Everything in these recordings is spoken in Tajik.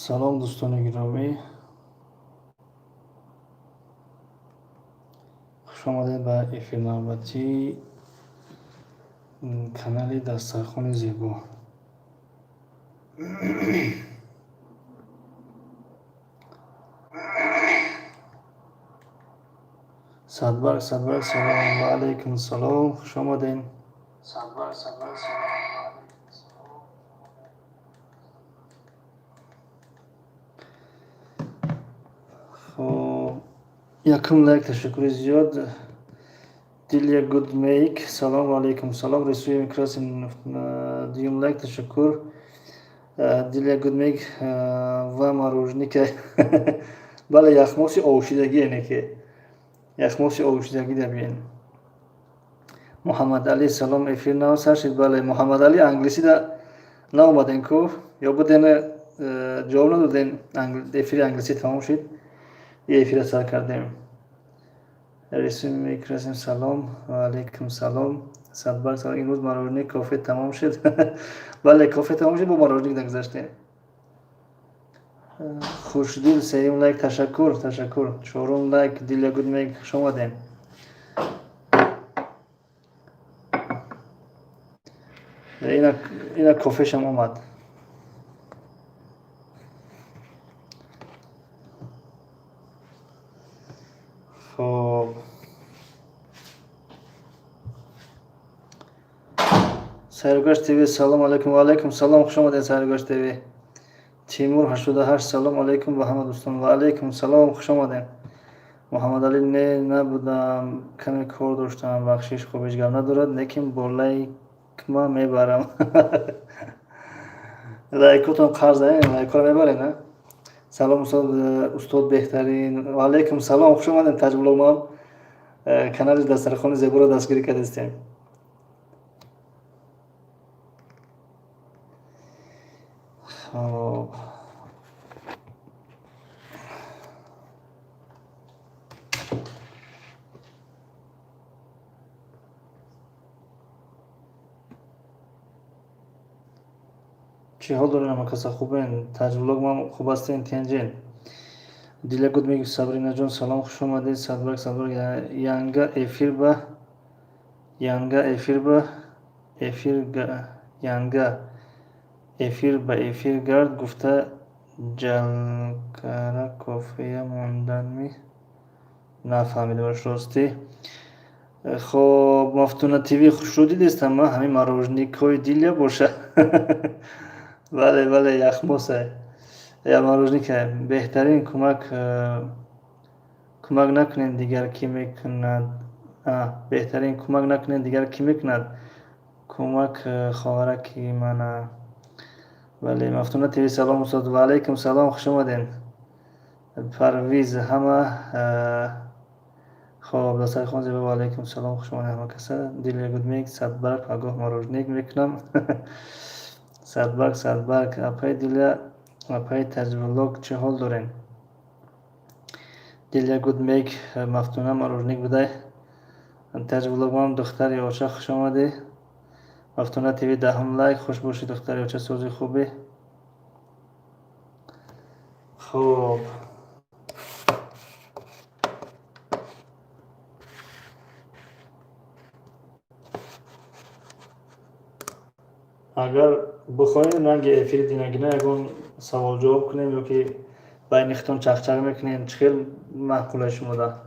Салом, дӯстони гиромӣ, хушомадед ба эфир навбатии канали Дастархони зебо. Садбарг, садбарг, салом. Ва алайкум салом, хушомадед. Хоб, якум лайк, ташаккури зиёд. Дилия Гуд Мейк, салом алайкум, салом. Рисуем красим, дуюм лайк, ташаккур. Дилия Гуд Мейк ва мороженика. Бале, яхмоси овшидагӣ, яъне ки яхмоси овшидагӣ дабиен. Муҳаммадалӣ, салом, эфир нав сар шид. Бале, Муҳаммадалӣ, англисида наомаден ку ё буден, ҷавоб надоден. Эфири англисӣ тамом шид, эфира сар кардем. Рисуем мекрасим, салом. Ва алайкум салом. Садбарг, салом. Имрӯз мороженик, кофе тамом шуд. Бале, кофе тамом шуд, бо мороженик нагузаштем. Хушдил, сеюм лайк, ташаккур, ташаккур. Чорум лайк, Дилия Гудмек, хуш омадем. Ина кофешам омад. Хоб, Сайргашт ТВ, салом алайкум. Ва алайкум салом, хуш омадед, Сайргашт ТВ. Тимур 88, салом алайкум ба ҳама дӯстон. Ва алайкум салом, хуш омадем. Муҳаммадалӣ, не, набудам, каме кор доштам, бахшиш. Хуб, ҳеҷ гап надорад, лекин бо лайкма мебарам. Лайкотон қарз, лайкҳоро мебарем, а? Салом, устод, беҳтарин. Ва алайкум салом, хуш омадем, Таҷблогман. Канали Дастархони зеборо дастгирӣ кардастем. Хоб, чӣ ҳол дорем, ҳамакаса хубен? Таҷблог ман хуб ҳастен, тенҷен. Дила Гуд мегӯ, Сабринаҷон, салом, хуш омадед. Садбарг, садбарг, янга эфир ба янга эфир ба эфир, янга эфир ба эфир гард гуфта ҷалкара кофея монданми, нафаҳмидамаш ростӣ. Хоб, Мафтуна ТВ, хушрӯ дидестам ма, ҳамин мороженикҳои Дилия боша. Бале, бале, яхмоса я мороженика беҳтарин. Кӯмак, кӯмак накунем, дигар кӣ мекунад? Беҳтарин, кӯмак накунем, дигар кӣ мекунад кӯмак, хоҳараки мана. Бале, Мафтуна ТВ, салом, устод. Ва алайкум салом, хуш омадем. Парвиз, ҳама хоб, дастархон зебо. Ва алайкум салом, хуш омадем ҳама каса. Дилия Гудмек, садбарг, пагоҳ мороженик мекунам. Садбарг, садбарг, апаи Дилия, апаи Таҷблог, чӣ ҳол дорем? Дилия Гудмек, Мафтуна, мороженик будай. Таҷблогман, духтари оча, хуш омадӣ. Мафтуна ТВ, 10-ум лайк, хуш бошӣ, духтари оча, сози хубӣ. Хуб, агар бихоҳем, ранги эфири динагина ягон савол-ҷавоб кунем ё ки байни худтон чахчах мекунем, чӣ хел маъқула шумода?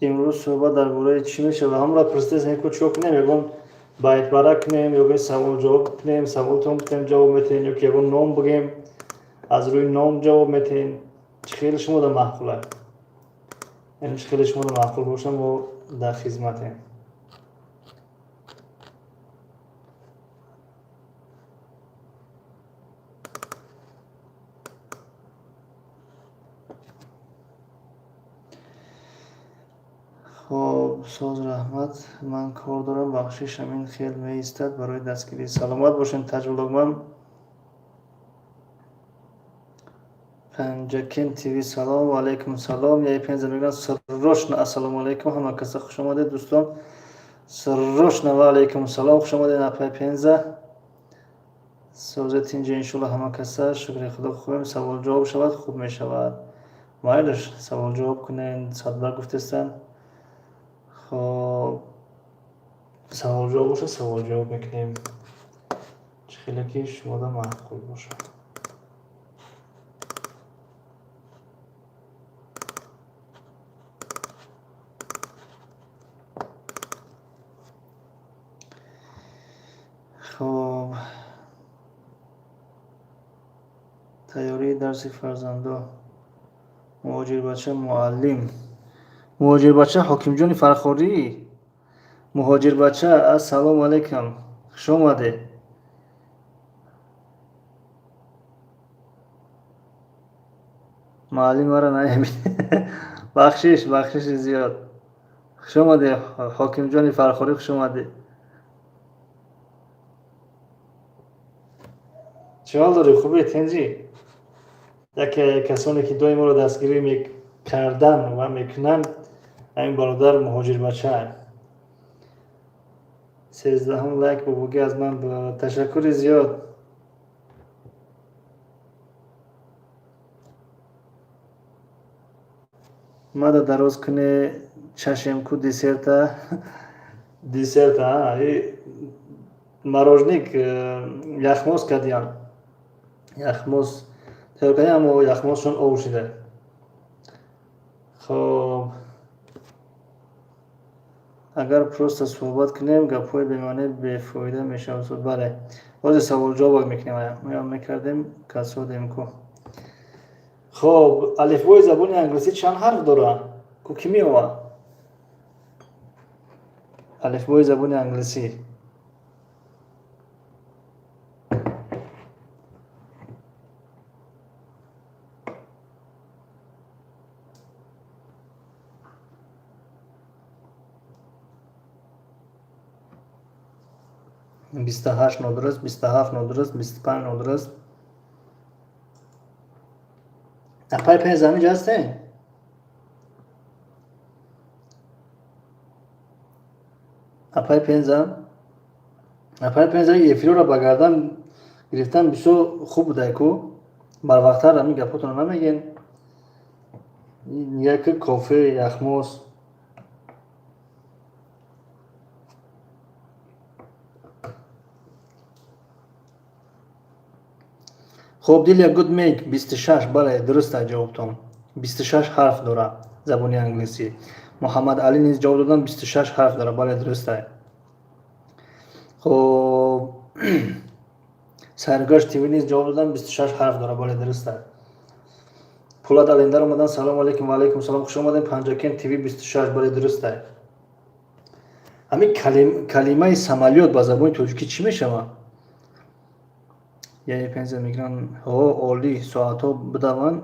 Имрӯз суҳбат дар бораи чӣ мешавад? Ҳамро пурсидастем ку чико кунем, ягон байтбара кунем ё савол-ҷавоб кунем, саволтон битем, ҷавоб метиҳем, ё ки ягон ном бигем, аз рӯи ном ҷавоб метиҳем. Чӣ хеле шумода маъқула? Яъне чӣ хеле шумода маъқул боша, мо дар хизматем. Хоб, соз, раҳмат, ман кор дорам, бахшиш, ҳамин хел меистад барои дастгирӣ. Саломат бошед, Таҷвлогман. Панҷакент ТВ, салом, ва алайкум салом. Яи пенза мегӯянд, срочно ассалому алайкум, ҳама каса хуш омадед, дӯстон. Срочно ва алайкум салом, хуш омадед, апай Пенза. Созе, тинҷа, иншоалло, ҳама каса, шукри худо, хубем. Савол ҷавоб шавад, хуб мешавад. Майлаш, савол ҷавоб кунед, садбар гуфтестанд. Хоб, савол ҷавоб бошад, савол ҷавоб мекунем. Чӣ хеле ки шумода маъқул бошад. Хоб, тайёрии дарси фарзандо. Муҳоҷирбача муаллим. Муҳоҷирбача Ҳокимҷони Фархорӣ. Муҳоҷирбача, ассалому алайкум. Хуш омадед. Муаллим маро наебид. Бахшиш, бахшиши зиёд. Хуш омадед, Ҳокимҷони Фархорӣ, хуш омадед. Чӣ ҳол дорӣ, хубе, тинҷӣ? Яке касоне ки доим моро дастгирӣ мекардан ва мекунанд, ҳамин бародар Муҳоҷирбача. 13-ум лайк бобогӣ аз ман, ташаккури зиёд. Мада дароз куне чашем ку десерта. Десерта, морожник яхмоз кардиям. Яхмоз тайёр кардем, аммо яхмозшон об шуда. Хоб, агар просто суҳбат кунем, гапҳои бемаъне бефоида мешавад. Бале, ҳозир саволҷавоб мекунем, ая мекардем, касодем ку. Хоб, алифбои забони англисӣ чанд ҳарф дорад? Ку кӣ меовад? Алифбои забони англисӣ. 28 нодуруст, 27 нодуруст, 25 нодуруст. Апай пенза ҳаминҷа ҳастем? Апай Пенза, апай Пенза, эфирро ба гардан гирифтан бисёр хуб будай ку. Барвақттар ҳамин гапҳотонро намегӯен. Як кофе, яхмоз. Хоб, Дилия Гуд мейк, 26, бале, дуруст аст ҷавобтон. 26 ҳарф дорад забони англисӣ. Муҳаммад Алӣ низ ҷавоб доданд, 26 ҳарф дорад, бале, дуруст аст. Хоб, Сайргашт ТВ низ ҷавоб доданд, 26 ҳарф дорад, бале, дуруст аст. Пулат Алиндар омадан, салому алайкум, ва алайкум салом, хуш омадем. Панҷакент ТВ, 26, бале, дуруст аст. Ҳамин калимаи самолёт ба забони тоҷикӣ чӣ мешавад? Яъне пенза мегиранд, ҳо, олӣ, соатҳо бидаванд,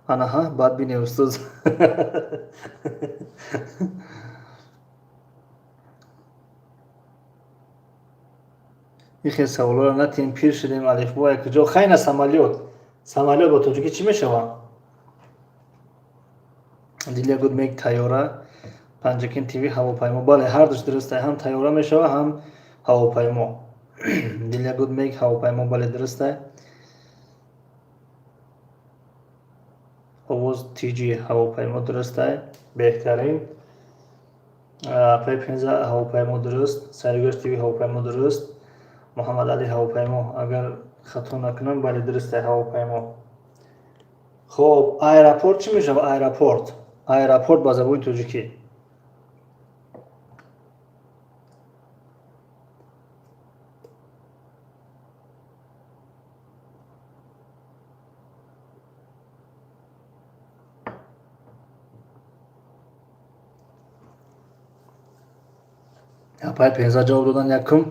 анаҳа, баъд бине, устоз. Ин хел саволҳоро натиҳем, пир шудем, алифбо якҷо. Хайна, самолёт. Самолёт ба тоҷикӣ чӣ мешавад? Дилия гуд мег тайёра, Панҷакент ТВ ҳавопаймо. Бале, ҳардуш дуруст аст, ҳам тайёра мешавад, ҳам ҳавопаймо. Дилия гуд мег ҳавопаймо, бале, дуруст аст. Овоз тиҷи ҳавопаймо дуруст аст, беҳтарин. Апай Пенза ҳавопаймо дуруст, Сайргашт ТВ ҳавопаймо дуруст, Муҳаммад Али ҳавопаймо, агар хато накунам, бале, дуруст аст, ҳавопаймо. Хоб, аэропорт чӣ мешавад? Аэропорт. Аэропорт ба забони тоҷикӣ. Апай Пенза ҷавоб додан, якум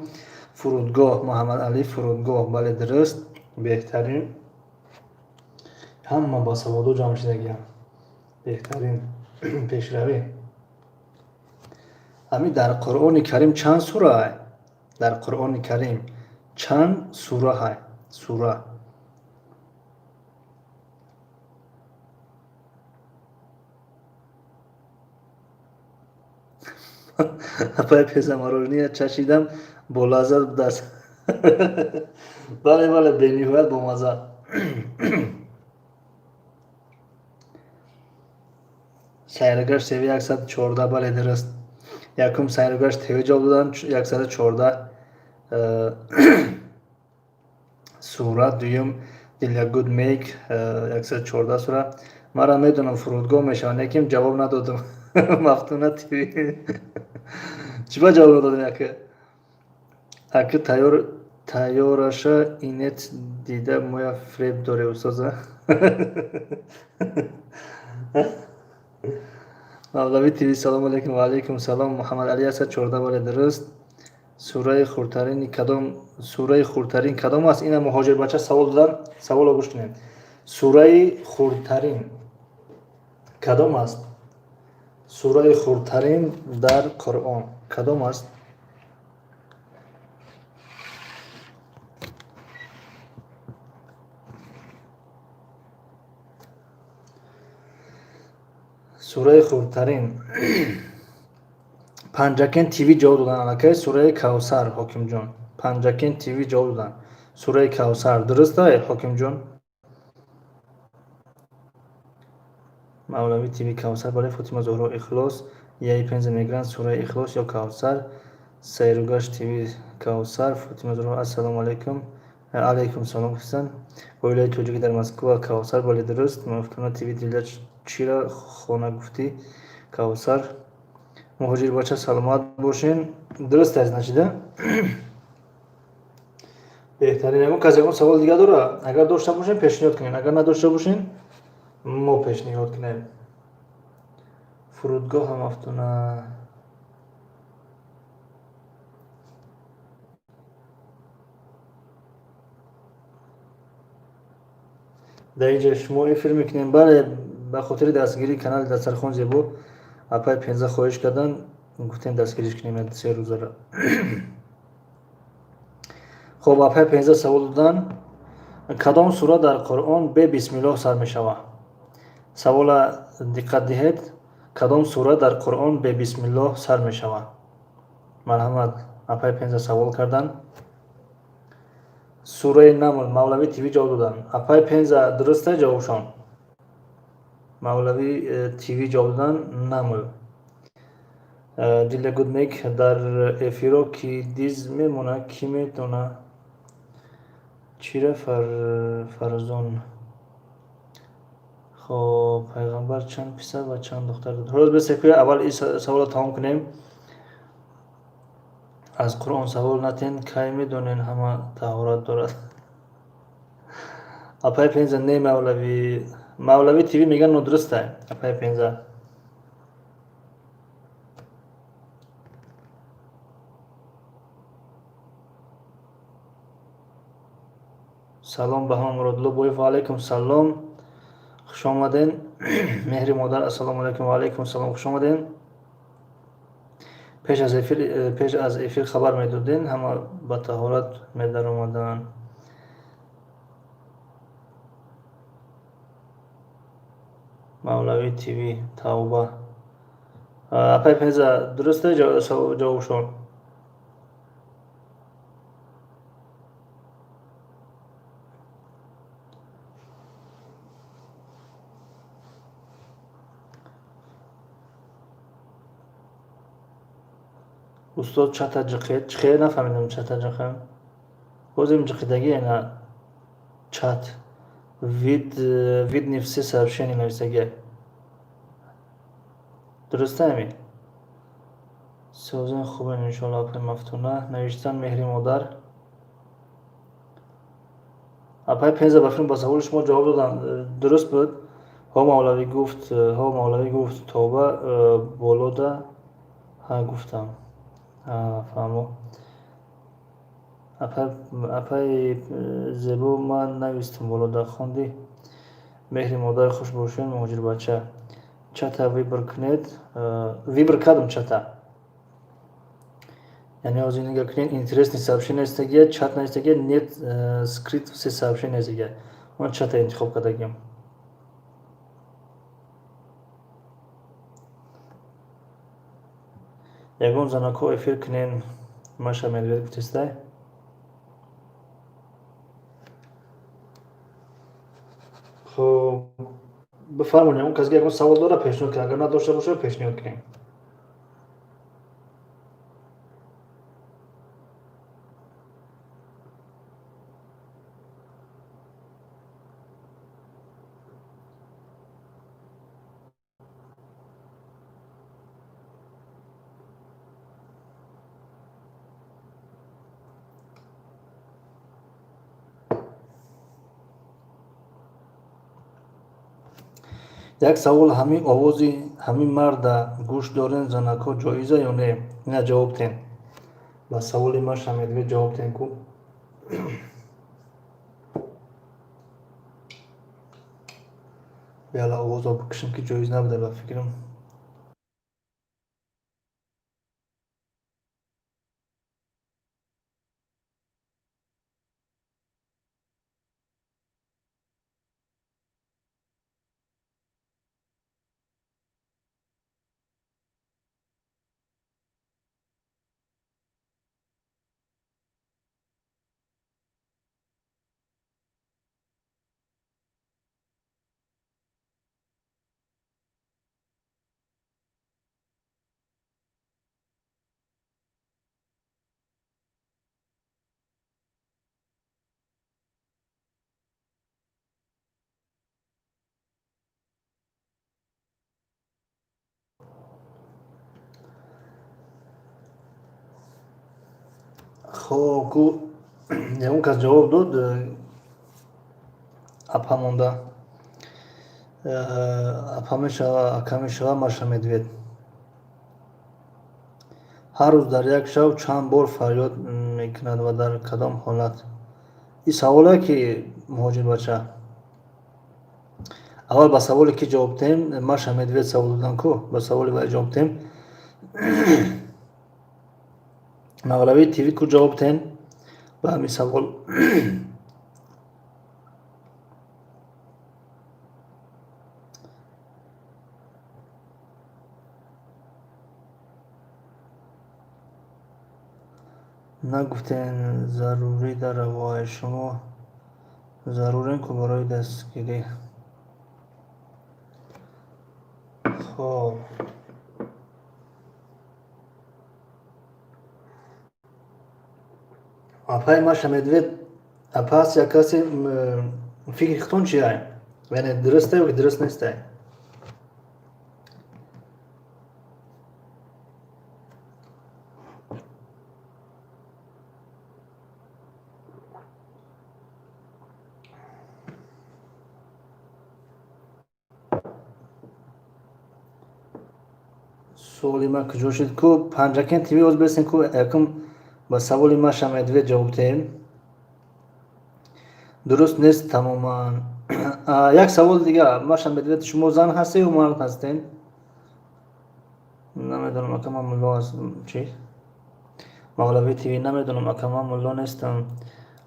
фурудгоҳ, Муҳаммад Али фурудгоҳ, бале, дуруст, беҳтарин. Ҳама ба саводо ҷамъ шудагиам. Беҳтарин пешравӣ. Ҳамин дар Қуръони Карим чанд сура ай? Дар Қуръони Карим чанд сура ҳай? Сура. Апай, пеза мороженое чашидам, бо лаззат будааст. Бале, бале, бениҳоят бомазза. Сайргашт ТВ, 114. Бале, дуруст. Якум Сайргашт ТВ ҷавоб доданд, 114 сура. Дуюм Дилия Гуд Мейк, 114 сура. Мара медонам, фурудгоҳ мешавад, лекин ҷавоб надодам. Мафтуна ТВ, чӣ ба ҷавоб надодем? Яке аки тайёр тайёраша инет дида, моя фреб доре, устоза. Мавлави ТВ, салому алейкум. Ва алейкум салом. Муҳаммад Али, 114. Бале, дуруст. Сураи хурдтарини кадом, сураи хурдтарин кадом аст? Ина муҳоҷирбача савол додан. Саволро гӯш кунем. Сураи хурдтарин кадом аст? Сураи хурдтарин дар Қуръон кадом аст? Сураи хурдтарин. Панҷакен ТВ ҷавоб додан аллакай, сураи Кавсар. Ҳокимҷон, Панҷакен ТВ ҷавоб додан, сураи Кавсар. Дуруст ай, Ҳокимҷон? Мавлави ТВ, Кавсар. Бале. Фотима Зуҳро, Ихлос. Яи Пенза мегиранд, сураи Ихлос ё Кавсар. Сайругашт ТВ, Кавсар. Фотима Зуҳро, ассалому алайкум. Алайкум салом гуфтан. Оилаи тоҷикӣ дар Москва, Кавсар. Бале, дуруст. Мафтуна ТВ, Дила, чира хона гуфтӣ? Кавсар. Муҳоҷирбача, саломат бошен. Дуруст аст, нашида. Беҳтарин. Ягон кас ягон савол дига дора? Агар дошта бошен, пешниҳод кунем, агар надошта бошен, мо пешниҳод кунем. Фурудгоҳа, Мафтуна. Дар инҷа шумо эфир мекунем. Бале, ба хотири дастгирии канали Дастархон Зебо апай Пенза хоҳиш кардан, гуфтем, дастгириш кунем 3 рӯзара. Хоб, апай Пенза савол додан: кадом сура дар Қуръон бе бисмиллоҳ сар мешавад? Савола диққат диҳед: кадом сура дар Қуръон бе бисмиллоҳ сар мешавад? Марҳамат, апай Пенза савол кардан. Сураи Намл. Мавлавӣ ТВ ҷавоб додан. Апай Пенза, дуруста ҷавобшон? Мавлавӣ ТВ ҷавоб додан, Намл. Дила Гудмек, дар эфиро ки диз мемона, кӣ медона? Чира Фарзон. Хоб, пайғамбар чанд писар ва чанд духтар дод? Ҳоз бисекӯя, аввал ин саволро тамом кунем. Аз Қуръон савол натен, кай медонен, ҳама таҳорат дорад. Апай Пенза, не, Мавлавӣ. Мавлавӣ ТВ меган, нодуруста, апай Пенза. Салом ба ҳама. Муродулло Боев, ва алайкум салом, хуш омаден. Меҳри модар, ассалому алайкум. Ва алайкум салом, хуш омаден. Пеш аз эфир хабар медоден, ҳама ба таҳорат медаромаданд. Мавлавӣ ТВ, Тавба. Апай Пенза, дуруста ҷавобшон? Устод, чата ҷиқед. Чихе, нафаҳмидам. Чата ҷиқем, бозем ҷиқидагӣ ина чат видны все сообщения нависагия. Дуруста ами? Созен, хубен, иншоалло. Апай Мафтуна навиштан, меҳри модар. Апай Пенза, ба филм ба саволи шумо ҷавоб додам, дуруст буд? Ҳо, Мавлавӣ гуфт, ҳо, Мавлавӣ гуфт Тоба болода. Ҳа, гуфтам, фаҳмо. Апаи Зебо, ман навистам болода, хондӣ? Меҳри модар, хуш бошед. Муҳоҷирбача, чата выбор кунед. Выбор кардам чата. Яъне ҳозир нигоҳ кунед, интересные сообщения истагия, чат наистагия, нет, скрыть все сообщения истагия. Ман чата интихоб кардагиам. Ягон занакҳо эфир кунен, Маша Медвед гуфтестай. Хоб, бифармоед, он кас ки ягон савол дорад, пешниҳод кунад, агар надошта бошад, пешниҳод кунем. Як савол: ҳамин овози ҳамин марда гӯш дорен занакҳо ҷоиза ё не? Ина ҷавоб тен. Ба саволи Маша Медвед ҷавоб тен ку. Яла овозро бикушем, ки ҷоиз набуда ба фикрам. Хоб, ку ягон кас ҷавоб дод, апа монда. Апа мешава, ака мешава, Маша Медвед. Ҳар рӯз дар як шаб чанд бор фарёд мекунад ва дар кадом ҳолат? Ин саволе ки муҳоҷирбача. Аввал ба саволе ки ҷавоб диҳем, Маша Медвед савол додан ку, ба саволи вай ҷавоб диҳем. Мавлавӣ ТВ ку ҷавоб диҳем ба ҳамин савол. Нагуфтен зарурӣ дар равои шумо зарурен ку барои дастгирӣ. Хоб. Апаи Маша Медвед, апа аст як касе, фикри худтон чия? Яъне дуруст ё дуруст нестай? Суоли ман куҷо шуд ку? Панҷакен ТВ, оз бесен ку, якум ба саволи Маша Медвед ҷавоб диҳем. Дуруст нест тамоман. Як савол дига, Маша Медвед, шумо зан ҳастед ё мард ҳастед? Намедонам, ака, ман мулло ҳастам. Чи? Мавлавӣ ТВ, намедонам, ака, ман мулло нестам.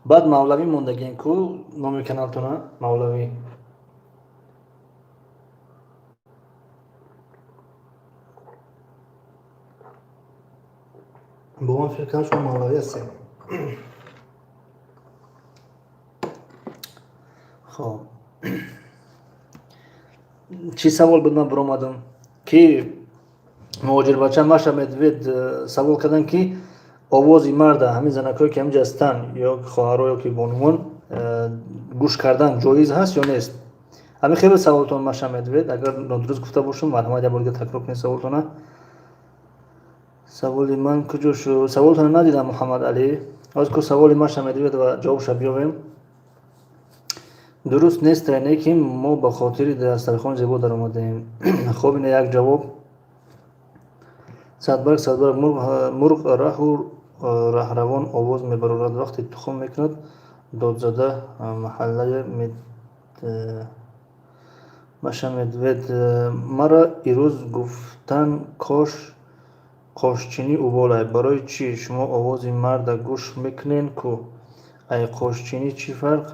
Баъд Мавлавӣ мондагиен ку номи каналтона, Мавлавӣ. Бо ман фикр кардам, шумо мавлавӣ ҳастед. Хоб. Чӣ савол буд, ман биромадам? Ки муҳоҷирбача Маша Медвед савол карданд, ки овози марда ҳамин занакҳое ки ҳаминҷа ҳастанд, ё хоҳаро, ё ки бонувон, гӯш кардан ҷоиз ҳаст ё нест? Ҳамин хеле саволтон, Маша Медвед, агар нодуруст гуфта бошам, марҳамат, як бор дига такрор кунед саволтона. Саволи ман куҷо шуд? Саволтона надидам, Муҳаммад Алӣ. Ҳозир ку саволи Маша Медвед ва ҷавобша биёвем. Дуруст нест, не ки мо ба хотири дастархони зебо даромадаем. Хоб, ина як ҷавоб. Садбарг, садбарг, мурғ раҳу раҳравон овоз мебарорад, вақте тухм мекунад, додзада маҳаллая мед. Маша Медвед, мара ирӯз гуфтан, кош Қошчинӣ уболай. Барои чӣ шумо овози марда гӯш мекунен ку? Ай қошчинӣ чӣ фарқ?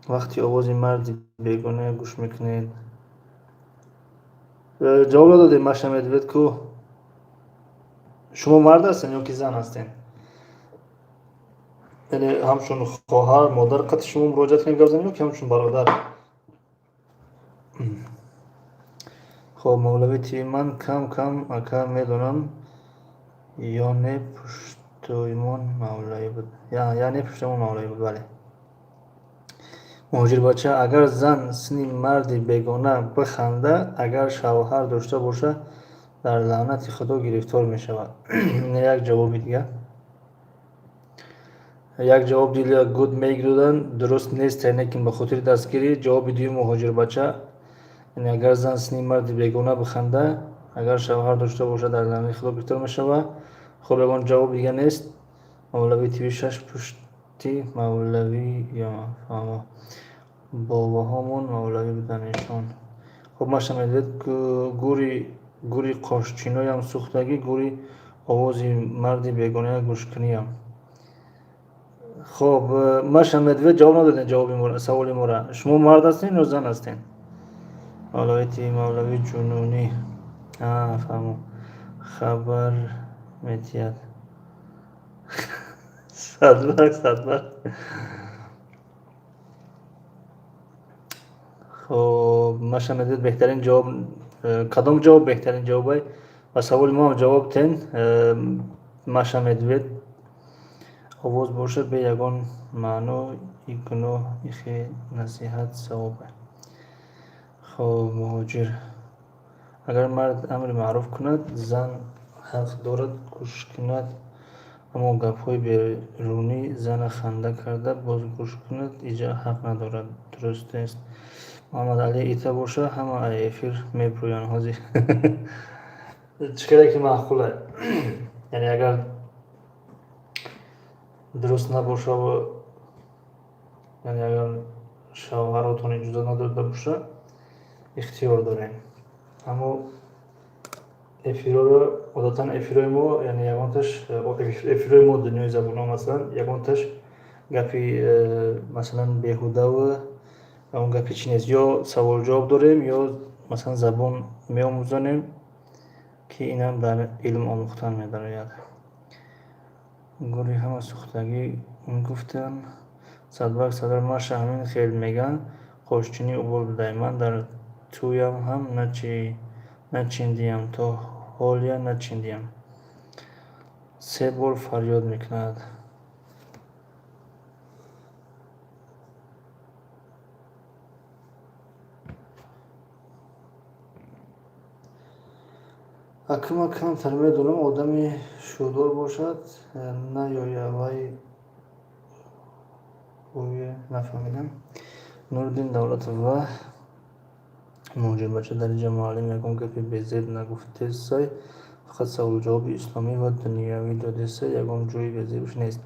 Вақти овози марди бегона гӯш мекунед. Ҷавоб надодем, Маша Медвед ку. Шумо мард ҳастен ё ки зан ҳастен? Яъне ҳамчун хоҳар, модар қати шумо муроҷиат кунем, гап занем ё ки ҳамчун бародар? Хоб, Мавлави ТВ, ман кам кам ака медонам, ё не пуштоимон мавлавӣ буд. Я не пуштоимон мавлавӣ буд, бале. Муҳоҷирбача, агар зан синни марди бегона биханда, агар шавҳар дошта боша, дар лаънати Худо гирифтор мешавад. Як ҷавоби дига. Як ҷавоб дилия гуд мейк додан дуруст нест, лекин ба хотири дастгирӣ. Ҷавоби дуюм муҳоҷирбача, яъне агар зан синни марди бегона биханда, агар шавҳар дошта бошад, дар лаънати Худо гирифтор мешавад. Хоб, ягон ҷавоб дига нест. Мавлави ТВ шаш пушти мавлавӣ ё фаҳмо. Бобаҳомон мавлавӣ буданд эшон. Хоб, Маша Медвед, гури гури қошчиноям сӯхтагӣ, гури овози марди бегона гӯшкуниям. Хоб, Маша Медвед, ҷавоб надодем ҷавоби саволи моро. Шумо мард ҳастен ё зан ҳастен? Мавлави ТВ, мавлави ҷунунӣ. Фаҳмо. Хабар метиҳад. Садбарг, садбарг. Хоб, Маша Медвед, беҳтарин ҷавоб, кадом ҷавоб беҳтарин ҷавобай? Ба саволи мо ҳам ҷавоб тен. Маша Медвед, овоз боша бе ягон маъно и гуноҳ ихе насиҳат савобай. Хоб, муҳоҷир, агар мард амри маъруф кунад, зан ҳақ дорад гӯш кунад, аммо гапҳои берунӣ зана ханда карда боз гӯш кунад, иҷа ҳақ надорад, дуруст нест. Муҳаммадалӣ, ита боша, ҳама ай эфир мепӯянд ҳозир. Чӣ хеле ки маъқуле. Яъне агар дуруст набошаву, яъне агар шавҳаротон иҷозат надода боша, ихтиёр дорем. Аммо эфирҳоро одатан эфирҳои мо, яъне ягонташ эфирҳои мо дунёи забонҳо, масалан, ягонташ гапи масалан беҳудаву ягон гапи чӣ нест. Ё саволҷавоб дорем, ё масалан забон меомӯзонем, ки инам дар илм омӯхтан медарояд. Гури ҳама сӯхтагӣ гуфтан. Садбарг, садбарг, Маша, ҳамин хел меган, қошчинӣ убол будай. Ман дар тӯям ҳам начиндиям, то ҳолия начиндиям. Се бор фарёд мекунад. Ака, ман камтар медонам, одами шудор бошад, наёя вай ӯя нафаҳмидам. Нуриддин Давлатов ва муҳоҷирбача, дар инҷа муаллим ягон гапи безеб нагуфтесай, фақат саволҷавоби исломӣ ва дунявӣ додесай, ягон ҷои безебш нест.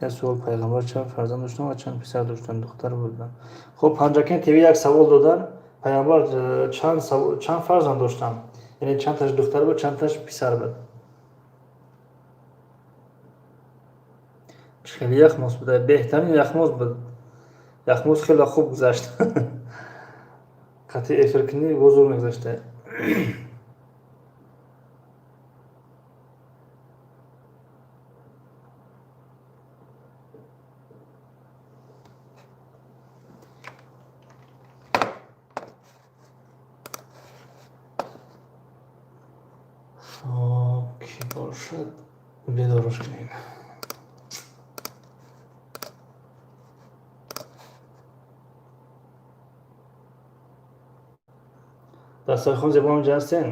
Як суол: пайғамбар чанд фарзанд доштанд ва чанд писар доштанд, духтар буданд? Хоб, Панҷакент ТВ як савол додан: пайғамбар чанд фарзанд доштанд? Яъне чандташ духтар буд, чандташ писар буд? Чӣ хеле яхмоз буда, беҳтарин яхмоз буд. Яхмоз хеле хуб гузашт. Қатъи эфиркунӣ бозур мегузашта. Хоб, кӣ бошад, бедорош кунем. Дастархон зебо ҳамҷа ҳастен?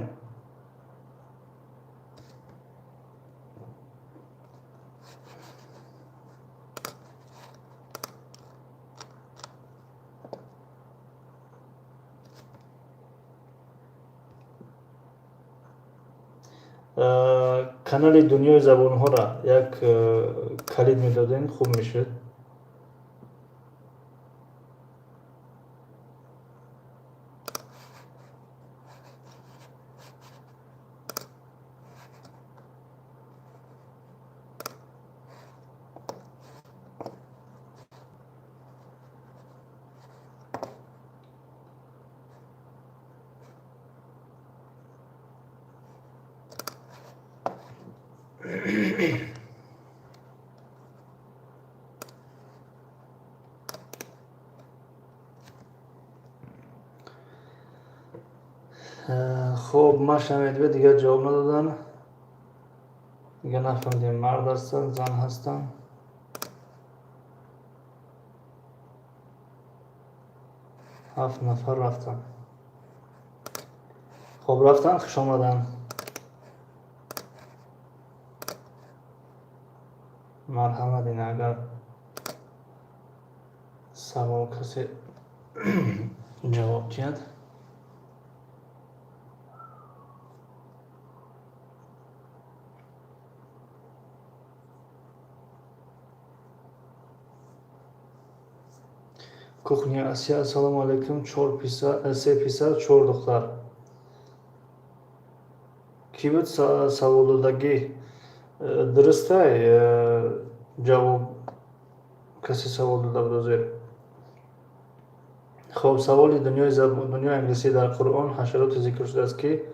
Канали дунёи забонҳоро як калид медодем, хуб мешуд. Хуб, Маша Медвед дигар ҷавоб надоданд. Дигар нафаҳмидем, мард ҳастанд, зан ҳастанд. Ҳафт нафар рафтанд. Хуб, рафтанд, хуш омаданд. Марҳамат, ин агар савол касе ҷавоб диҳад. Кухня Асия, ассалому алайкум. Чор писар, се писар, чор духтар. Кӣ буд савол додагӣ? Дурустай ҷавоб, касе савол дода буд озир. Хоб, саволи дунёи англисӣ: дар Қуръон ҳашароте зикр шудааст, ки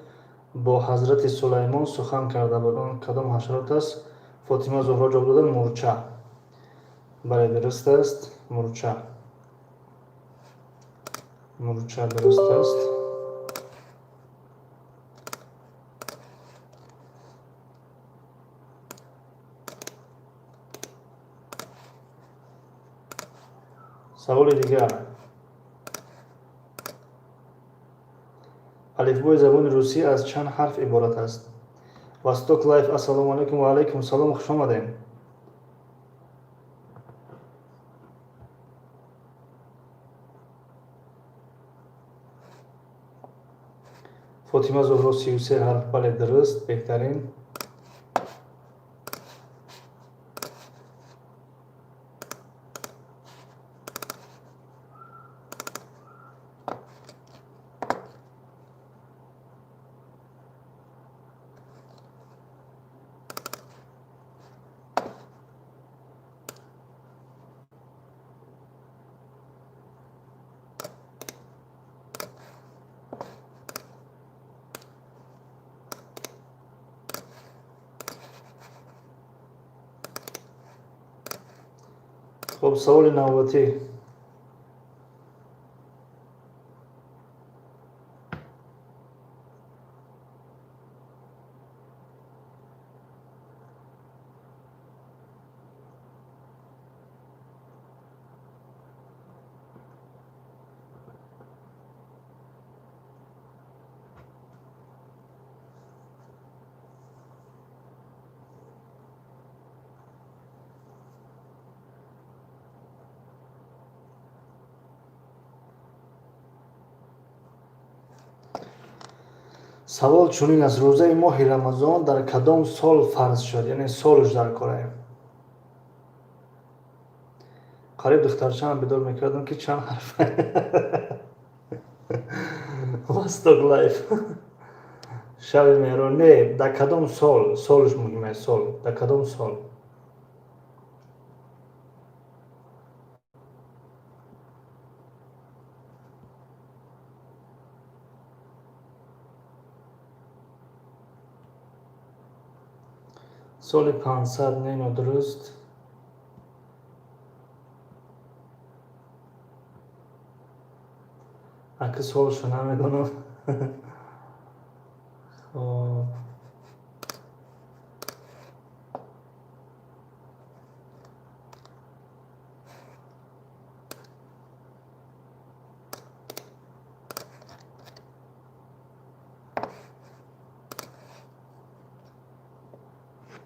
бо ҳазрати Сулаймон сухан карда буд. Он кадом ҳашарот аст? Фотима Зуҳро ҷавоб доданд: мурча. Бале, дуруст аст, мурча. Мурча дуруст аст. Саволи дигар: алифбои забони русӣ аз чанд ҳарф иборат аст? Восток Лайф, ассалому алайкум. Ва алайкум салом, хуш омадем. Фотима Зуҳро, 33 ҳарф. Бале, дуруст, беҳтарин. Хуб, саволи навбатӣ. Савол чунин аст: рӯзаи моҳи Рамазон дар кадом сол фарз шуд? Яъне солш дар кораем. Қариб духтарчаам бедор мекардам, ки чанд ҳарф. Восток Лайф, шаби меҳрон. Не, дар кадом сол, солш муҳим аст, сол, дар кадом сол. Соли 500, не, нодуруст. Аки солшо намедонам. Хоб,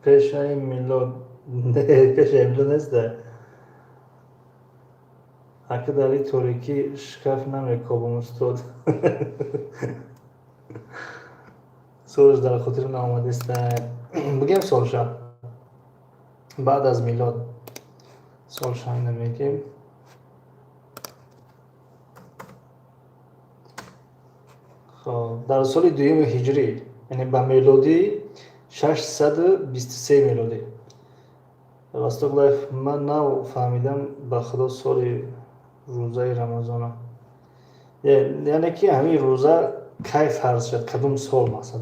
пешаи милод, не, пешаи милод неста. Ака, дар и торикӣ шкаф намекобам, устод. Солш дар хотир наомадеста. Бигем солша баъд аз милод, солша намегем. Хоб, дар соли дуюми ҳиҷрӣ, яъне ба мелодӣ 623 мелодӣ. Восток Лайф, ман нав фаҳмидам, ба худо, соли рӯзаи Рамазона, яъне ки ҳамин рӯза кай фарз шуд, кадом сол, мақсад.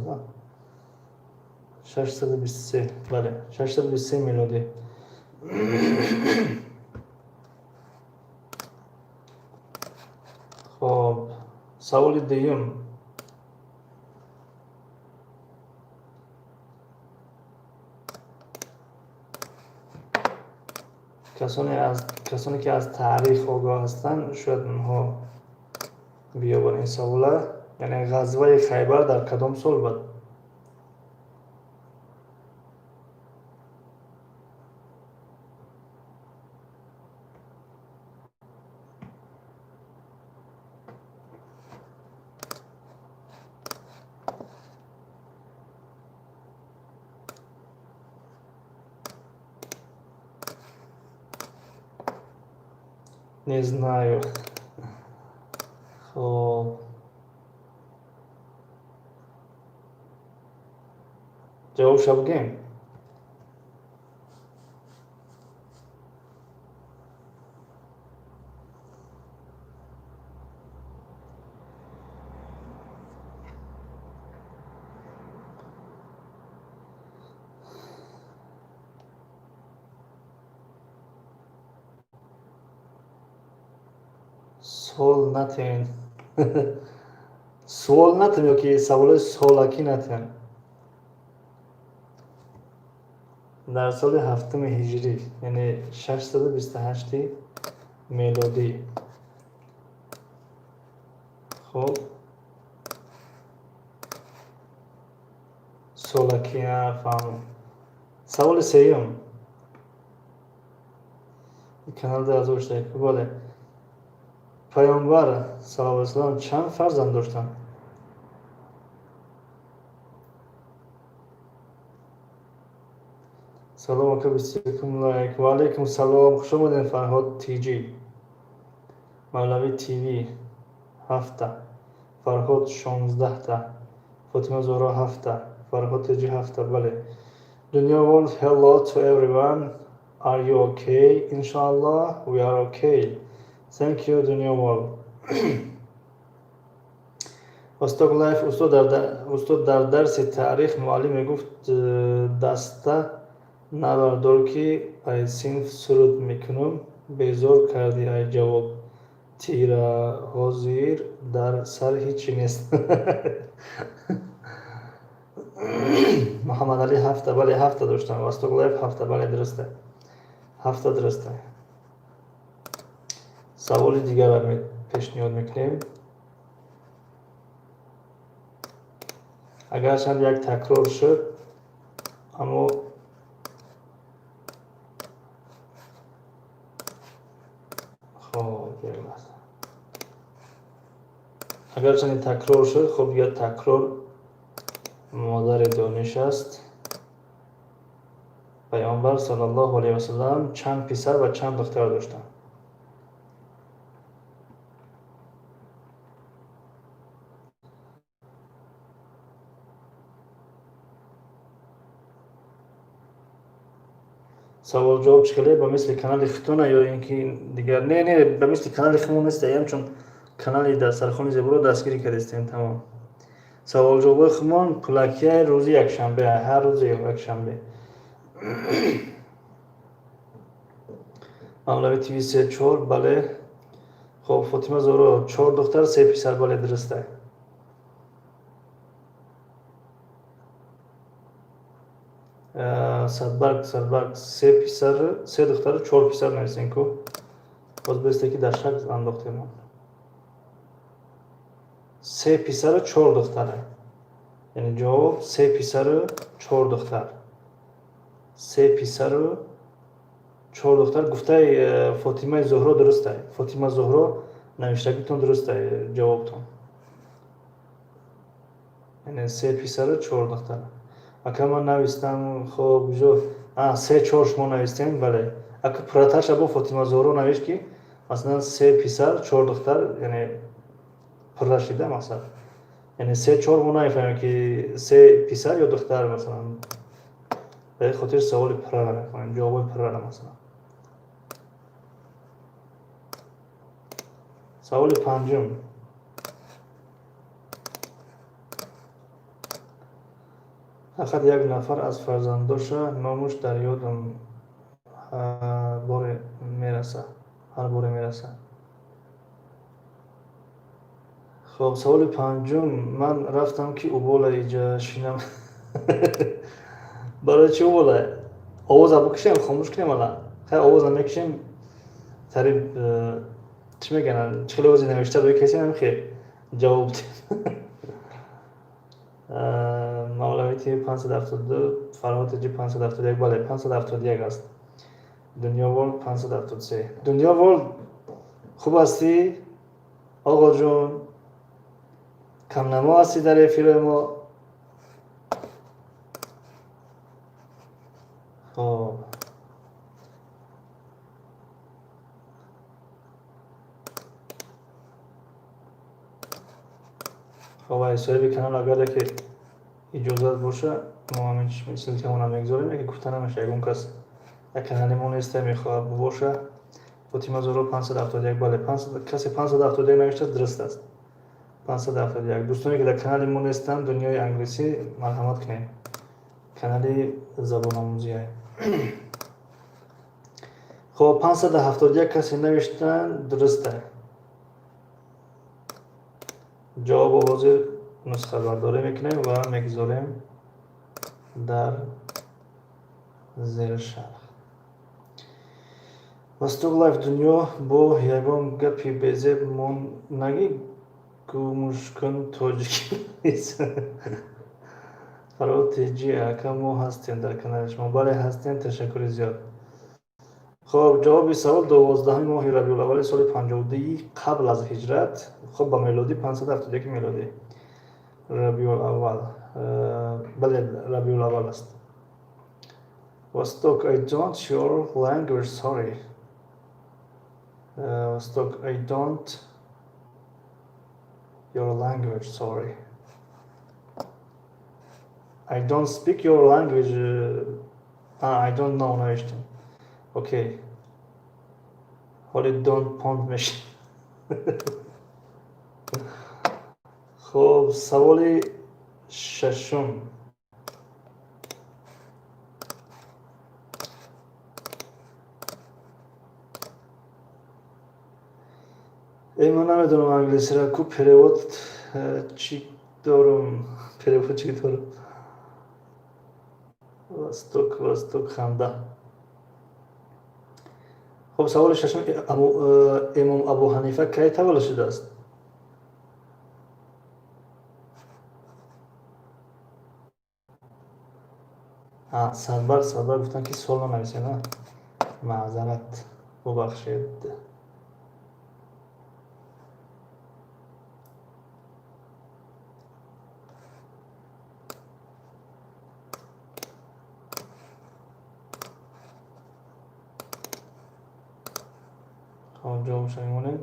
623, бале, 623 мелодӣ. Хоб, саволи дуюм. Касоне ки аз таърих огоҳ ҳастанд, шояд онҳо биёбанд ин савола. Яъне ғазваи Хайбар дар кадом сол буд? Не знаю. Хоб, ҷавобша бигем. Сол натен, суол натем ё ки саволои солакӣ натем. Дар соли ҳафтуми ҳиҷрӣ, яъне 628-и мелодӣ. Хоб, солакӣ, фаҳмам. Саволи сеюм. Канал 2001, бале. Паёмбар саллаллоҳу алайҳи васаллам чанд фарзанд доштанд? Салом, ака, 21-ум лайк. Ва алайкум салом, хуш омадем, Фарҳод Тиҷӣ. Мавлавӣ ТВ ҳафта, Фарҳод 16-та, Фотима Зуҳро ҳафта, Фарҳод Тиҷӣ ҳафта, бале. Dunya World, hello to everyone. Are you okay? Inshallah, we are okay. Thank you, Dunya World. Восток Лайф, устод, дар дарси таърих муаллим мегуфт, даста набардор, ки ай синф суруд мекунам, безор кардӣ, ай ҷавоб тира, ҳозир дар сар ҳичи нест. Муҳаммадалӣ ҳафта, бале, ҳафта доштам. Восток Лайф ҳафта, бале, дуруста, ҳафта дуруста. Саволи дигарро пешниҳод мекунем. Агарчанд як такрор шуд, аммо хоб, як лаҳза. Агарчанд такрор шуд, хоб, дигар такрор модари дониш аст. Паёмбар саллаллоҳу алайҳи васаллам чанд писар ва чанд духтар доштанд? Савол ҷавоб чӣ хеле, ба мисли канали хитона ё ин ки дигар? Не, не, ба мисли канали химон нест, ҳамчун канали Дастархони зеборо дастгирӣ кардистем, тамом. Савол ҷавобҳои химон пулакияи рӯзи якшанбе, ҳар рӯзи якшанбе. Мавлави ТВ се, чор, бале. Хоб, Фотима Зоро чор духтар, се писар, бале, дуруста. Садбарг, Садбарг, се писар, се духтару чор писар нависем ку, боз бесте ки дар шак андохтем. Се писару чор духтара, яъне ҷавоб се писару чор духтар, се писару чор духтар гуфтаи Фотимаи Зуҳро дурустай. Фотима Зуҳро, навиштагитон дурустай, ҷавобтон, яъне се писару чор духтар. Ака, ман навистам. Хоб, куҷо? Се, чор шумо навистем, бале. Ака, пурратарша бо Фотима Зуҳро навишт, ки масалан се писар, чор духтар, яъне пурра шида мақсад. Яъне се, чор мо намефаҳмем, ки се писар ё духтар, масалан. Ба ин хотир саволи пуррара мехонем, ҷавобҳои пуррара. Масалан, саволи панҷум. Фақат як нафар аз фарзандоша номуш дар ёдам боре мераса, ҳар боре мераса. Хоб, саволи панҷум. Ман рафтам, ки убола иҷа шинам. Барои чӣ убола? Овоза бикушем, хомӯш кунем ала. Хай, овоза мекушем, тариб чӣ мегӯянд, чӣ хеле ози навишта рӯи касе намехе ҷавоб дем. Мавлавити 572, Фарҳотиҷи 571, бале, 571 аст. Дунё Ворлд 573. Дунё Ворлд, хуб ҳастӣ, оғоҷон? Камнамо ҳастӣ дар эфирои мо. Хоб, хоб, ай соҳиби канал агар яке иҷозат боша, мо ҳамин ссылкамона мегузорем, яке гуфта намеша, ягон кас як канали мо неста, мехоҳад боша. Фотима Зоро 571, бале, касе 571 навиштааст, дуруст аст, 571. Дӯстоне, ки дар канали мо нестанд, Дунёи англисӣ, марҳамат кунед, канали забономӯзия. Хоб, 571 касе навиштанд, дуруста. Ҷавобо ҳозир нусхабардорӣ мекунем ва мегузорем дар зери шарҳ. Восток Лайф, дунё бо ягон гапи безеб мон нагӣ, гумушкун тоҷикӣ. Фарҳод Теҷи, ака, мо ҳастем дар канали шумо. Бале, ҳастем, ташаккури зиёд. Хоб, ҷавоби савол: 12-уми моҳи рабиулаввали соли 52-и қабл аз ҳиҷрат, хоб, ба мелодӣ 571 мелодӣ. Рабиулаввал, бале, рабиулаввал аст. Восток, I don't your language, sorry. Восток, I don't your language, sorry. I don't speak your language. I don't know навиштем. Окей, ҳоли don't понд меши. Хоб, саволи шашум. Ман намедонам англисиро ку, перевод чӣ дорум, перевод чӣ дорум. Восток, Восток, ханда. Хоб, саволи шашум: Имом Абу Ҳанифа кай таваллуд шудааст? Садбар, Садбар гуфтанд, ки сол нанависем. Маъзарат, бубахшед. Хоб, ҷавобша мемонем.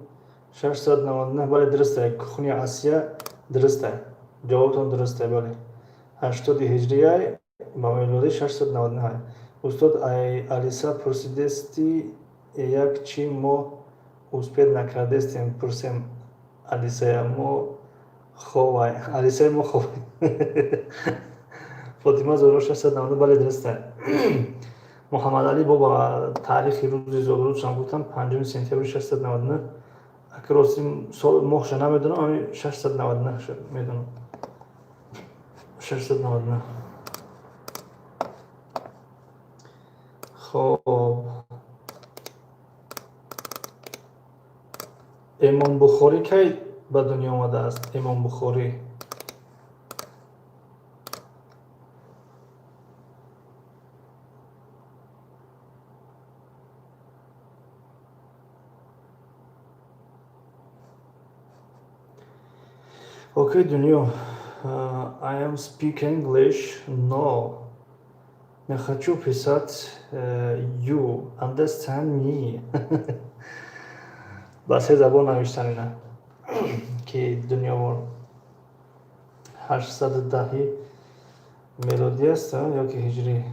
699, бале, дурусте. Кухни Асия, дурусте, ҷавобтон дурусте, бале. 80 ҳиҷрия, ба мелодӣ 699. Устод, Алиса пурсидести як чи, мо успеть накардестем пурсем. Алисая мо ховай, Алисаи мо ховай. Фотима Зоро, 690, бале, дурусте. Муҳаммадалӣ бо ба таърихи рӯзи зодрӯзшам гуфтам, 5 сентябри 699. Ака, рости, сол моҳша намедонам, ами 699 медонам, 699. Хоб, Имом Бухорӣ кай ба дунё омадааст? Имом Бухорӣ. Окей, дунё, I am speak English. No, не хочу писать, you understand me. Ба се забон навиштан ина ки дунёвор. 810-и мелодӣ аст ё ки ҳиҷрӣ?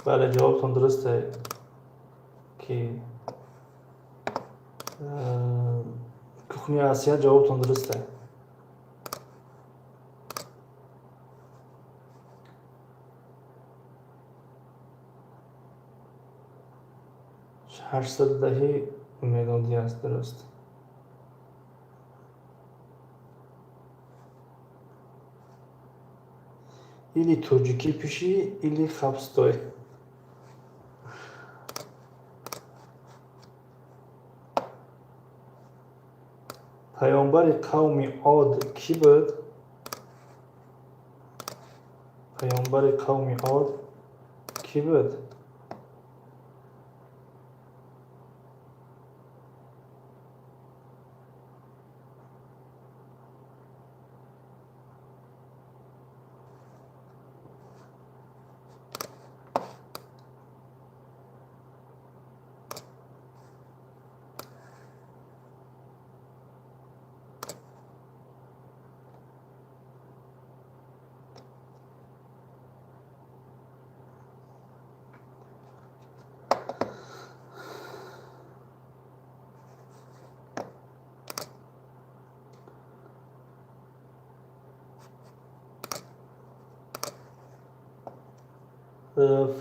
Бале, ҷавобтон дурусте ки. Кухня Асия, ҷавобтон дуруста. 810 мелодӣ аст, дуруст. Или тоҷикӣ пиши, или хабстой. Паёмбари қавми Од кӣ буд? Паёмбари қавми Од кӣ буд?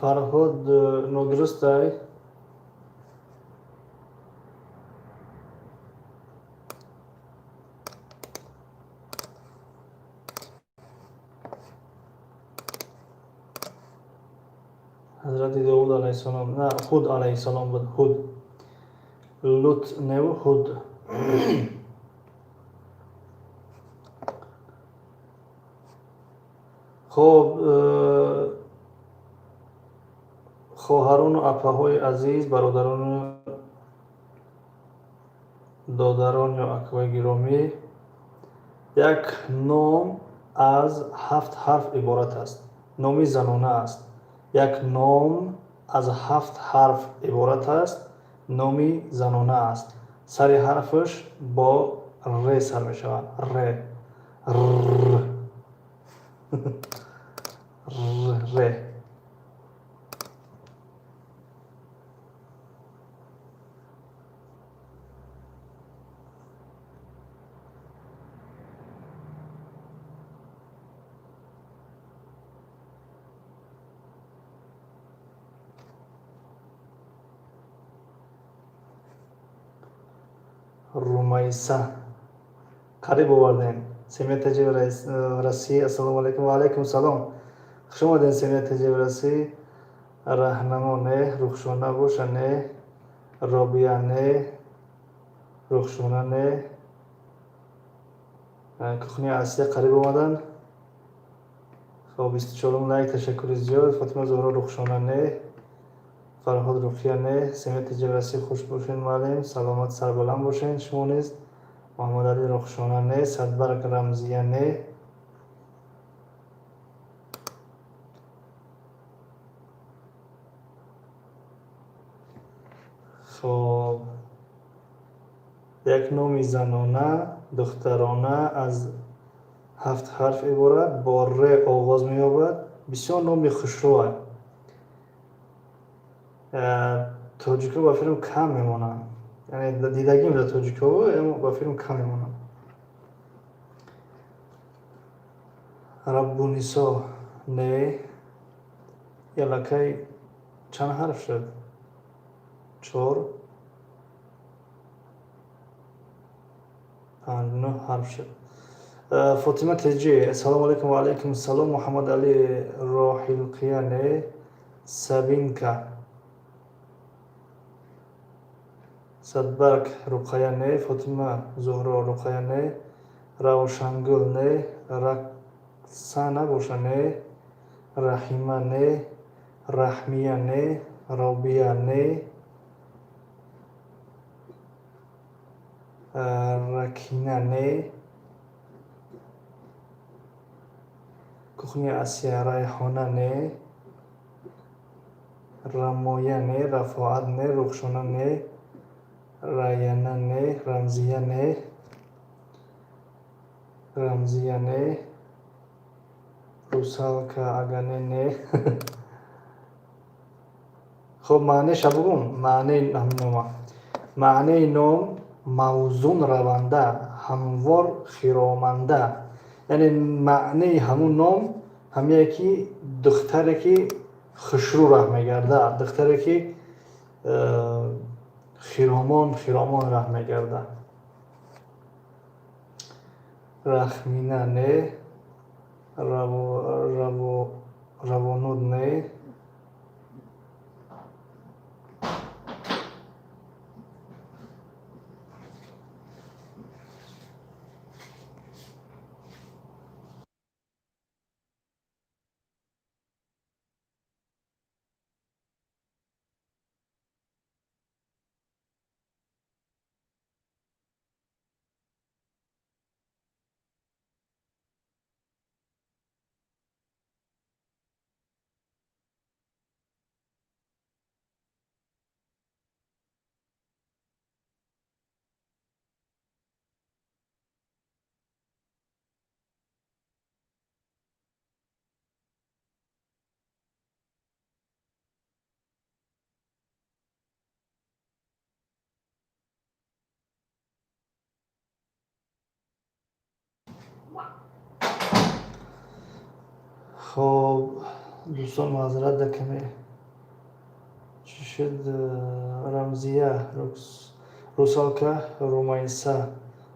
Фарҳод, нодурустай. Ҳазрати Довуд алайҳиссалом, на, Ҳуд алайҳиссалом буд. Ҳуд, Лут неву, Ҳуд. Хоб, хоҳарону апаҳои азиз, бародарону додарон ё акаҳои гиромӣ, як ном аз ҳафт ҳарф иборат аст, номи занона аст. Як ном аз ҳафт ҳарф иборат аст, номи занона аст. Сари ҳарфаш бо р сар мешавад. Р, р, р. Румайса, қариб овардем. Семья ТЖ России, ассалому алайкум. Ва алайкум салом, хуш омадем, семья ТЖ России. Раҳнамо не, Рухшона боша не, Робия не, Рухшона не. Кухня Асия қариб омаданд. Хоб, 24-ум лайк, ташаккури зиёд. Фотима Зуҳро, Рухшона не, Фарҳод, Руқия не. Семья ТЖ России, хуш бошед, муаллим, саломат, сарбаланд бошед шумо низ. Муҳаммадалӣ, Рухшона не, Садбарг, Рамзия не. Хоб, як номи занона, духтарона, аз ҳафт ҳарф иборат, бо р оғоз меёбад, бисёр номи хушрӯа. Тоҷикҳо ба филм кам мемонанд, яъне дидагим дар тоҷикҳо ба филм кам мемонанд. Раббунисо не. Яллакай чанд ҳарф шуд? Чор, панҷ, нӯҳ ҳарф шуд. Фотима Теҷи, ассалому алайкум. Ва алайкум салом. Муҳаммад Али, Роҳилқия не, Сабинка, Садбарг, Руқая не, Фотима Зуҳро, Руқая не, Равшангул не, Раксана боша не, Раҳима не, Раҳмия не, Робия не, Ракина не. Кухня Асия, Райҳона не, Рамоя не, Рафоат не, Рухшона не, Раяна не, Рамзия не, Рамзия не, Русалка агане не. Хоб, маънеша бугум, маънеи ҳамин нома, маънеи ном. Мавзун раванда, ҳамвор хироманда, яъне маънии ҳамун ном ҳамяе ки духтаре ки хушрӯ раҳ мегардад, духтаре ки хиромон хиромон раҳ мегардад. Рахмина не, равонуд не. Хоб, дӯстон, маъзарат, да каме чӣ шуд. Рамзия, Русалка, Румайса,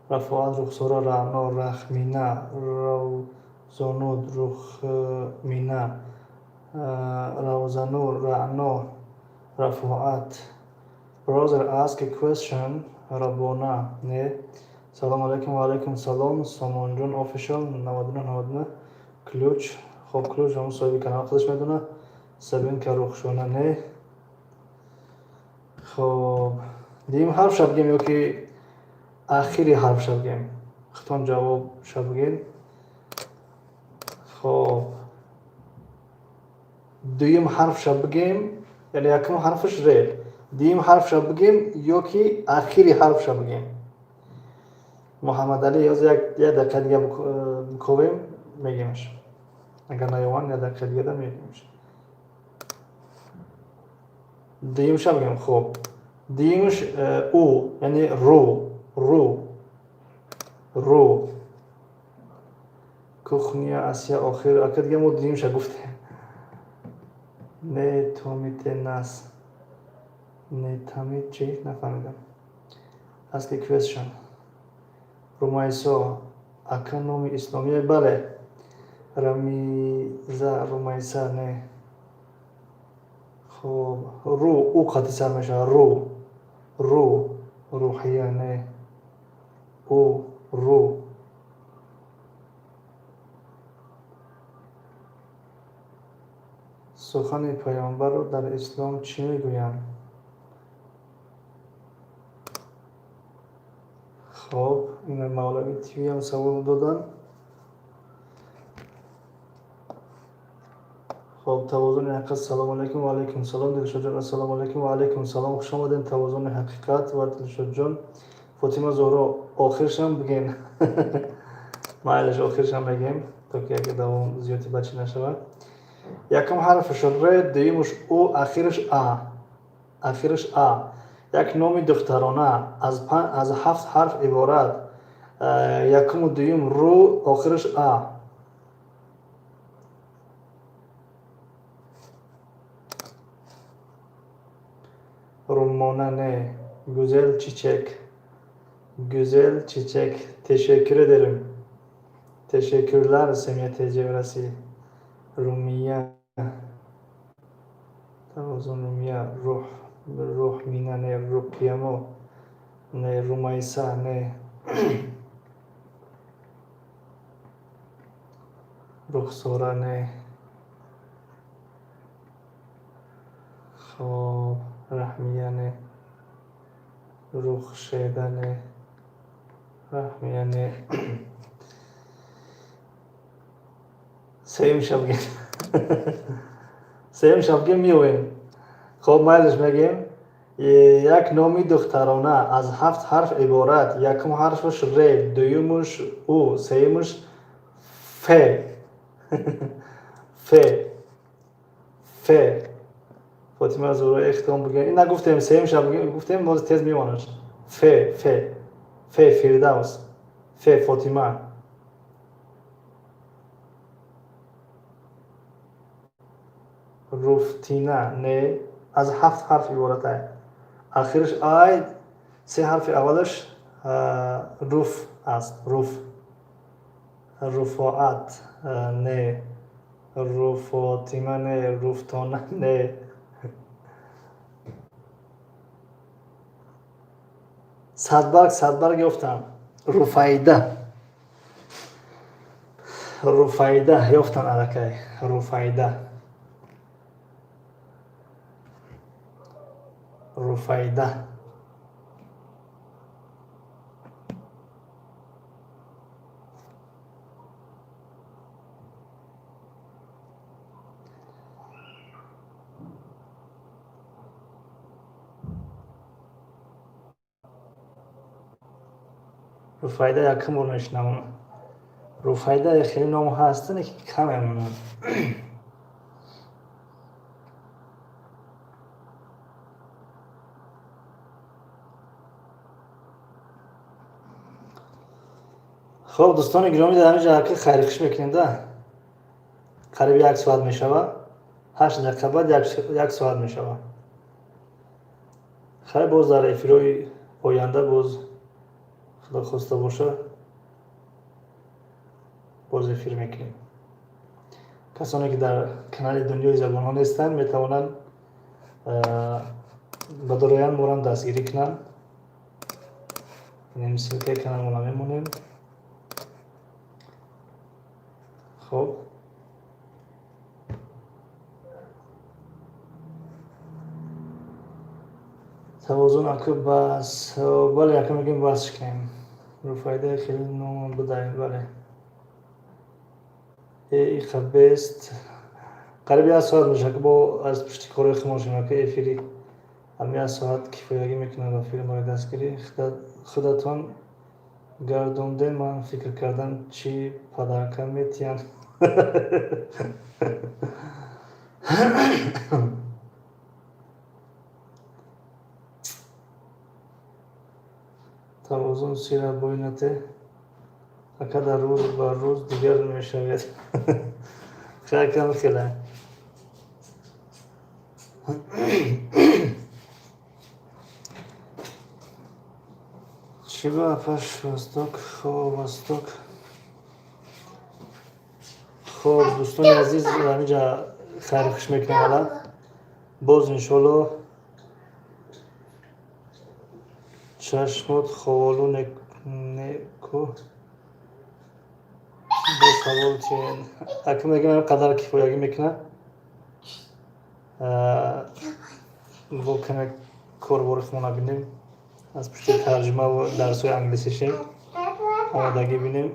Рафоат, Рухсора, Раъно, Рахмина, Равзонуд, Рухмина, Равзанур, Раъно, Рафоат. Brother, ask a question. Рабона не. Салом алейкум. Ва алейкум салом. Сомонҷон Official 9999. Ключ. Хоб, ключ ҳамун соҳиби канал худаш медонад. Сабинка, Рухшона не. Хоб, дуюм ҳарфша бигем ё ки ахири ҳарфша бигем? Худтон ҷавобша бигем. Хоб, дуюм ҳарфша бигем, яъне якум ҳарфаш ре, дуюм ҳарфша бигем ё ки ахири ҳарфша бигем? Муҳаммадалӣ, ёз як дақиқа дига биковем, мегемаш. Агар наёванд, як дақиқа дига мегемаш. Дуюмша бигем. Хоб, дуюмаш у, яъне ру, ру, ру. Кухня Асия охир. Ака, дига мо дуюмша гуфтем. Не томите нас, не тамид чӣ, нафаҳмидам. Ask a question. Румайсо ака, номи исломия? Бале. Рамиза, Румайса не. Хоб, ру, у қати сар мешавад. Ру, ру, рӯҳия не. У, ру. Сухани паёмбарро дар ислом чӣ мегӯянд? Хоб, ина Мавлави ТВам савол доданд. Хоб, Тавозуни ҳақиқат, салому алайкум. Ва алайкум салом. Дилшодҷон, ассалому алайкум. Ва алайкум салом, хуш омадем, Тавозуни ҳақиқат ва Дилшодҷон. Фотима Зуҳро, охиршам бигем? Майлаш, охиршам мегем, то ки агар давом зиёди бачи нашавад. Якум ҳарфаш р, дуюмаш у, ахираш а, ахираш а. Як номи духтарона аз ҳафт ҳарф иборат, якуму дуюм ру, охираш а. Румона не. Гүзел Чичек, Гүзел Чичек, teşekkür ederim. Teşekkürler, Semия Tecevrasi. Румия, Тавозун, Румия, Руҳ, Рӯҳмина не, Руқиямо не, Румайса не, Рухсора не. Хоб, Раҳмия не, Рухшеда не, Раҳмия не. Сеюмша бигем, сеюмша бигем, меоем. Хоб, майлаш, мегем. Як номи духтарона аз ҳафт ҳарф иборат, якум ҳарфаш р, дуюмаш у, сеюмаш ф, ф, ф. Фотима Зуҳро, ихтом бигем? Ин нагуфтем, сеюмша гуфтем, боз тез мемонад. Ф, ф. Ф, Фирдавс. Ф, Фотима. Руфтина, не, аз ҳафт ҳарф иборат ай. Ахираш ай, се ҳарфи аввалаш руф аст. Руф. Руфоат, не. Руфотима, не. Руфтона, не. Садбарг, садбарг ёфтам. Руфайда, Руфайда ёфтан аллакай. Руфайда, Руфайда. Руфайда якум бор мешунавам. Руфайда хеле ном ҳаст, ки кам мемонад. Хоб, дӯстони гиромӣ, дар ҳамин ҷо хайрихуш мекунем да. Қариби як соат мешавад, 8 дақиқа баъд як соат мешавад. Хайр, боз дар эфирҳои оянда, боз Худо хоста боша, боз эфир мекунем. Касоне ки дар канали Дунёи забонҳо нестанд, метавонанд ба дороян морам дастгирӣ кунанд. Инем ссылка и каналмона мемонем. Хоб, тавозун аку, бас, бале, ака, мегӯем, бас кунем. Руфайда хеле номам будаем, бале. Э, иқа бест, қариби як соат мешавад, ки бо аз пушти корои худмон шудем. Ака, эфири ҳам як соат кифоягӣ мекунад ба филмҳои дастгирӣ. Худатон гардондем, ман фикр кардам, чӣ подарка метиҳанд. Тавозун сира бойнате, ака, дар рӯз ба рӯз дигар мешавед. Хакам хела. Чиба апаш, восток, хо, восток. Хоб, дӯстони азиз, ҳаминҷа хайру хуш мекунем ала. Боз, иншоалло. Чашмот ховолу неку, бо савол чи ака, мегӯям, қадар кифоягӣ мекунад. Бо каме корбори худмона бинем, аз пушти тарҷумаву дарсҳои англисишем омодагӣ бинем.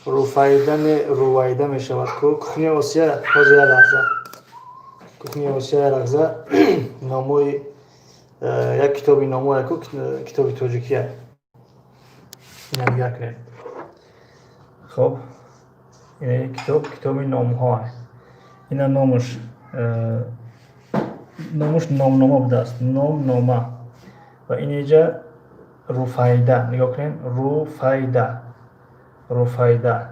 Руфайда, не, Рувайда мешавад ку. Кухня Осия, ҳозир, як лаҳза. Кухня Осия, як лаҳза. Номои як китоби номое ку, китоби тоҷикия. Ина нигоҳ кунед. Хоб, ина китоб, китоби номҳо. Ина номуш номнома будааст, номнома. Ва инҷа Руфайда, нигоҳ кунед, Руфайда, Руфайда.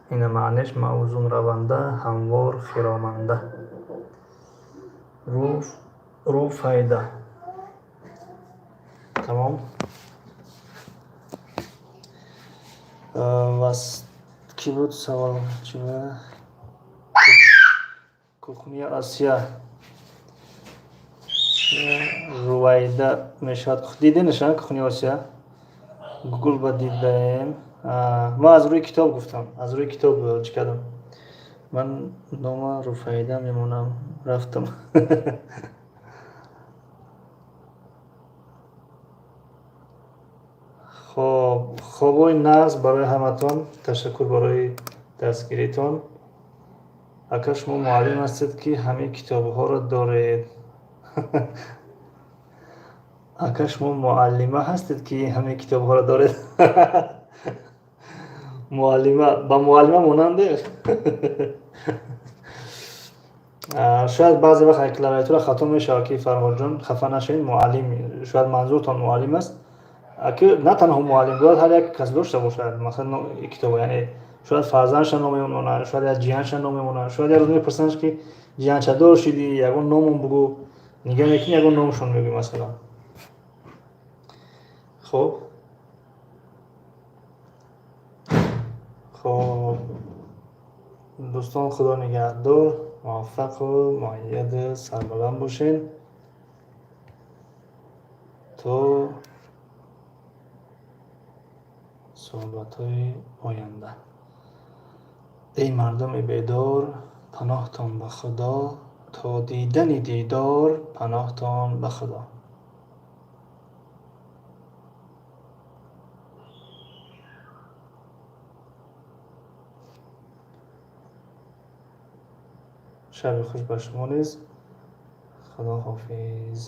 Ина маънеш мавзун раванда, ҳамвор хироманда. Руфайда, тамом. Вас кӣ буд савол? Чиба Кухня Осия, Рувайда мешавад. Диденашан Кухня Осия, Гугл ба дидаем. Ман аз рӯи китоб гуфтам, аз рӯи китоб чӣ кардам. Ман нома Руфайда мемонам, рафтам. Хоб, хобҳои нағз барои ҳаматон. Ташаккур барои дастгиритон. Ака, шумо муаллим ҳастед, ки ҳамин китобҳоро доред? Ака, шумо муаллима ҳастед, ки ҳамин китобҳоро доред? Муаллима ба муаллима монанде. Шояд баъзе вақт клавиатура хато мешавад, ки Фарҳодҷон, хафа нашавед, муаллим, шояд манзуртон муаллим аст, ки на танҳо муаллим, бояд ҳар як кас дошта бошад, масалан, китоба, яъне шояд фарзандша ном мемонад, шояд як ҷиянша ном мемонад, шояд як рӯз мепурсанд, ки ҷиянчадор шидӣ, ягон номон бугӯ, нигаҳ мекунӣ, ягон номшон мегӯӣ, масалан. Хоб, дӯстон, Худо нигаҳдор, муваффақу муайяду сарбаланд бошед то суҳбатҳои оянда. Эй мардуми бедор, паноҳтон ба Худо, то дидани дидор, паноҳтон ба Худо. Шаби хуш ба шумо низ. Худо ҳофиз.